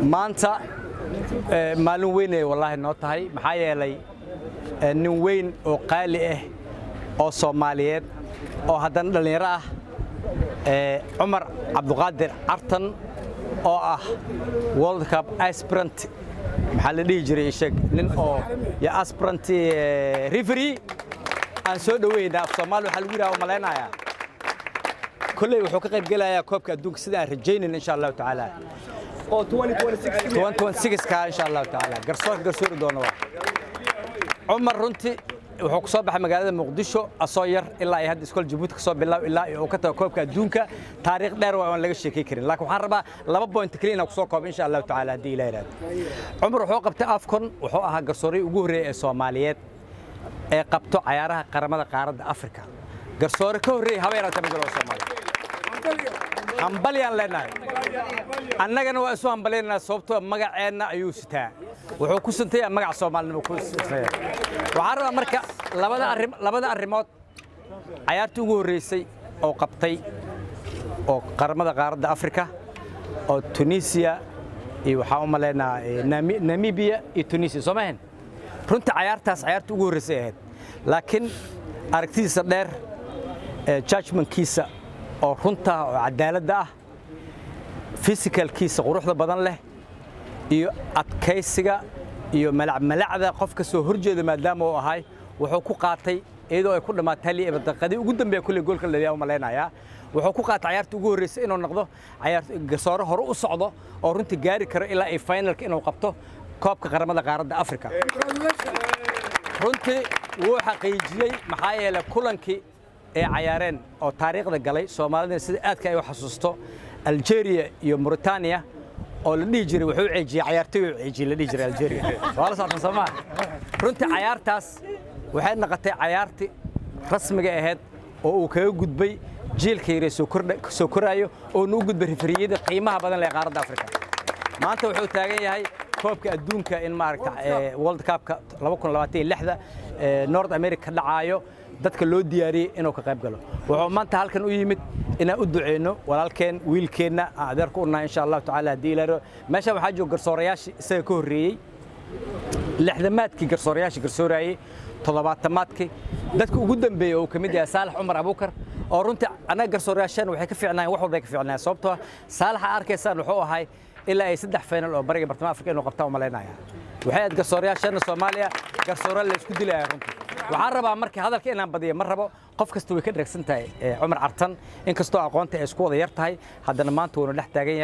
Maanta maalin weynay wallaahi noo tahay, maxaa yeelay nin weyn oo qaali ah oo Soomaaliyeed oo haddana dhallinyaro ah, Cumar Cabduqaadir Cartan, oo ah World Cup aspirant, maxaa la dhihi jiray, sheeg, nin oo ya aspirant referee aan soo dhaweynaa. Af Soomaali waxaa lagu yidhaha u malaynayaa kolley wuxuu ka qayb gelayaa koobka adduunka, sida aan rajaynayn, insha Allahu tacaala, oo 2026. 2026 ka, insha Allahu tacaala, garsoorka garsoori doona waa Cumar. Runtii wuxuu ku soo baxay magaalada Muqdisho asoo yar ilaa ay hadda iskool Jabuuti ka soo bilaab ilaa uu ka tago koobka adduunka. Taariikh dheer waa aan laga sheekay karin, laakiin waxaan rabaa laba point kaliya inaan ku soo koobo, insha Allahu tacaala, haddii Ilaah yiraahdo. Cumar wuxuu qabtay AFCON. Wuxuu ahaa garsoorihii ugu horreeyay ee Soomaaliyeed ee qabto cayaaraha qaramada qaaradda Afrika. Garsoore ka horreeyay haba yaraatee ma jiro oo Soomaaliya. Hambalyaan leenahay, annagana waa isu hambalyaynaa, sababtoo magaceenna ayuu sitaa, wuxuu ku sintaya magaca Soomaalinimo ku sintaya. Waxaan rabaa marka labada arrim, labada arrimood: cayaartii ugu horreysay oo qabtay oo qaramada qaaradda Afrika oo Tunisia iyo waxaan u malaynaa Namibia iyo Tunisia, soo maahan? Runtii cayaartaas cayaartii ugu horreysay ahayd, laakiin aragtidiisa dheer, judgmentkiisa oo runta oo cadaaladda ah, physicalkiisa quruxda badan leh iyo adkaysiga iyo malacmalacda qofka soo horjeeda maadaama uu ahay, wuxuu ku qaatay iyadoo ay ku dhammaatay 1-0, daqiiqadii ugu dambeeya kulley goolka la u malaynayaa. Wuxuu ku qaatay cayaartii ugu horreysay inuu noqdo cayaar garsoore hore u socdo oo runtii gaari karo ilaa ay finalka inuu qabto koobka qaramada qaaradda Afrika. Runtii wuu xaqiijiyey, maxaa yeelay kulankii ay cayaareen oo taariikhda galay, Soomaalidana sida aadka ay u xasuusto, Algeria iyo Mauritania, oo la dhihi jiray wuxuu ceejiyey cayaartoy uu ceejiyey la dhihi jiray Algeria, waa la socota Soomaa? Runtii cayaartaas waxay noqotay cayaartii rasmiga ahayd oo uu kaga gudbay jiilka yare soo koraayo oo nu u gudbay referiyada qiimaha badan leh qaaradda Afrika. Maanta wuxuu taagan yahay koobka adduunka in maaragta World Cup-ka 2026 North America ka dhacaayo, dadka loo diyaariyey inuu ka qayb galo. Wuxuu maanta halkan u yimid inaan u duceyno walaalkeen, wiilkeenna aan adeerku u nahay, insha Allahu tacaala, haddii Ilaahay. Meeshan waxaa jooga garsoorayaashii isaga ka horreeyey, lixdamaadkii garsoorayaashii garsooraayey, toddobaatamaadkii dadka ugu dambeeyey oo uu ka mid yahay Saalax Cumar Abuukar, oo runtii annaga garsoorayaasheen waxay ka fiicnaayeen, wax walbay ka fiicnaayeen, sababtoo ah Saalaxa arkaysaan wuxuu ahay ilaa ay saddex final oo bariga bartamaha Afrika inuu qabtaa u malaynaya. Waxay ahayd garsoorayaasheenna Soomaaliya garsoore la isku dilaya. Runtii waxaan rabaa marka hadalka inaan badiyo ma rabo. Qof kasta way ka dheregsan tahay Cumar Cartan, inkastoo aqoonta ay isku wada yar tahay, haddana maanta wuuna dhex taagan yahay.